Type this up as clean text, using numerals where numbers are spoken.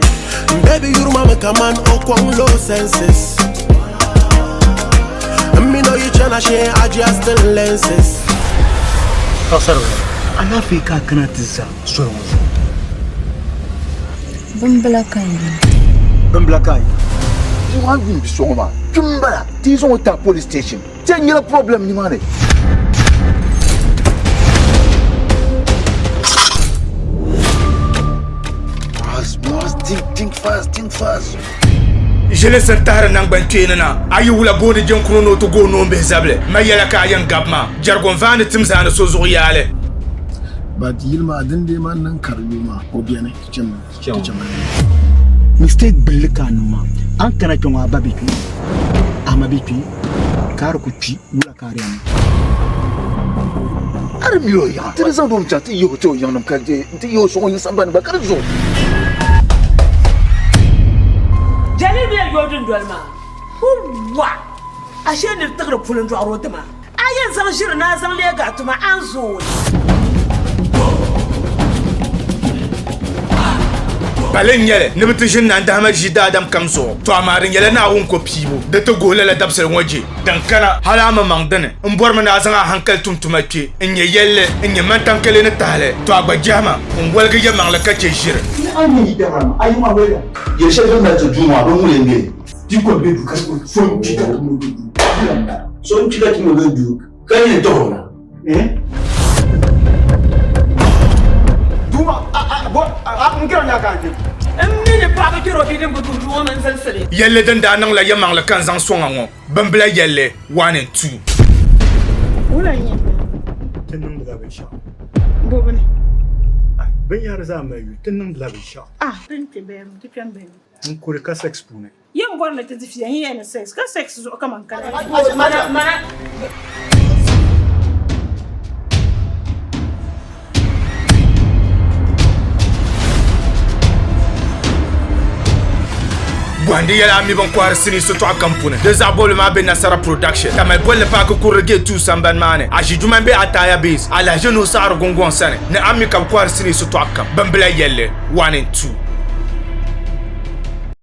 Baby, you remember come on, oh, kwang low senses. Me know you tryna share adjusting lenses. Paɣasaribila, alaafee ka a kana ti za soli ŋɔ zuɣu. Bimbila ka n yina. Bimbila ka a yina. Ti maa yuun bi sɔŋ maa, kpim m-bala ti yi zaŋ o tahi police station. Ti yɛn nyɛla problem nimaani. Think, think fast, think fast. Ʒili sin tahiri naŋgban kpeeni na, a yi wula gooni jiŋkuno ni o ti gooi noombihi zabili, ma yɛla ka a yɛn gabi ma jɛrigu n-vaandi tim zaani so zuɣu yaali. But yili maa din dee maa niŋ ka di yooi maa o beni ti chami. Mistake billi ka a niŋ maa, a ni kana kpe ŋɔ a ba be kpe, a ma be kpe, ka a di ku kpi wula ka a di yɛn niŋ? A di mi o yiŋa, ti di zaŋdi o mi chaŋ ti yihi o ti o yiŋnim ka ti yihi o sɔŋ o yiŋ sambani gba ka di zuɣu. Jɛlli bee yo dundoli maa wa ashe ni di tiɣiri puli n-dɔɣiri o dima. A yɛn zaŋ ʒiri ni a zaŋ leegi a tuma a ni zooi. Pali n-nyɛ li ni bɛ ti ʒini nandahima ʒii daadam kam zuɣu, tɔ amaa di nyɛla Naawuni ko piibu. Di ti guhi lala dabisili ŋɔ je din kana, hal a maŋmaŋ dini m-bɔrimi ni a zaŋ a haŋkali tum tuma kpe n-nyɛ yɛlli, n-nyɛ mantaŋkali ni tahili, tɔ a gba jɛhima n-woligi yɛmaŋli ka chɛ ʒiri. Ni a nya yi dabara maa, a yi maa wɛliya. Yɛl shɛli din mali ti duu maa, bɛ ŋuni m-be li? Di ko be duu ka so n-kpi ka tum o be duu. Di lan bala. So n-kpi ka tum o be duu ka yɛn tɔh o na. Duu maa, a, a, bo, a, a, n kira nya ka a kpe. M mi ni paɣaba kpɛr o bia din bi duhi duu ŋɔ mini zilisili. Yɛlli din daa niŋla yɛmaŋli ka n zaŋ sɔŋ a ŋɔ, bimbila yɛlli 1 and 2. Wula n-nyɛ? Ti niŋdila binshɛɣu. Bo bini? Binyɛhiri zaa mali yuli, ti niŋdila binshɛɣu. Ah, ti ni kpe bee ti kpɛm bee? N kuri ka sex puuni. Yi ni bɔri ni ti di fiya, n yɛn ni sex, ka sex zuɣu kaman kana. Bɔhindi yɛla a mi bin kɔhiri sinii sitɔɣu kam puuni. Di zaɣ bɔbili maa be Nasara Production. Tamale bolli paaki kurili gate 2 sambani maa ni. A ʒi juma m-be Ataya Base, Alahiʒi Nuhu Saɣiri Gungɔŋ sani ni a mi ka bɛ kɔhiri sinii sitɔɣu kam. Bimbila yɛlli 1 and 2.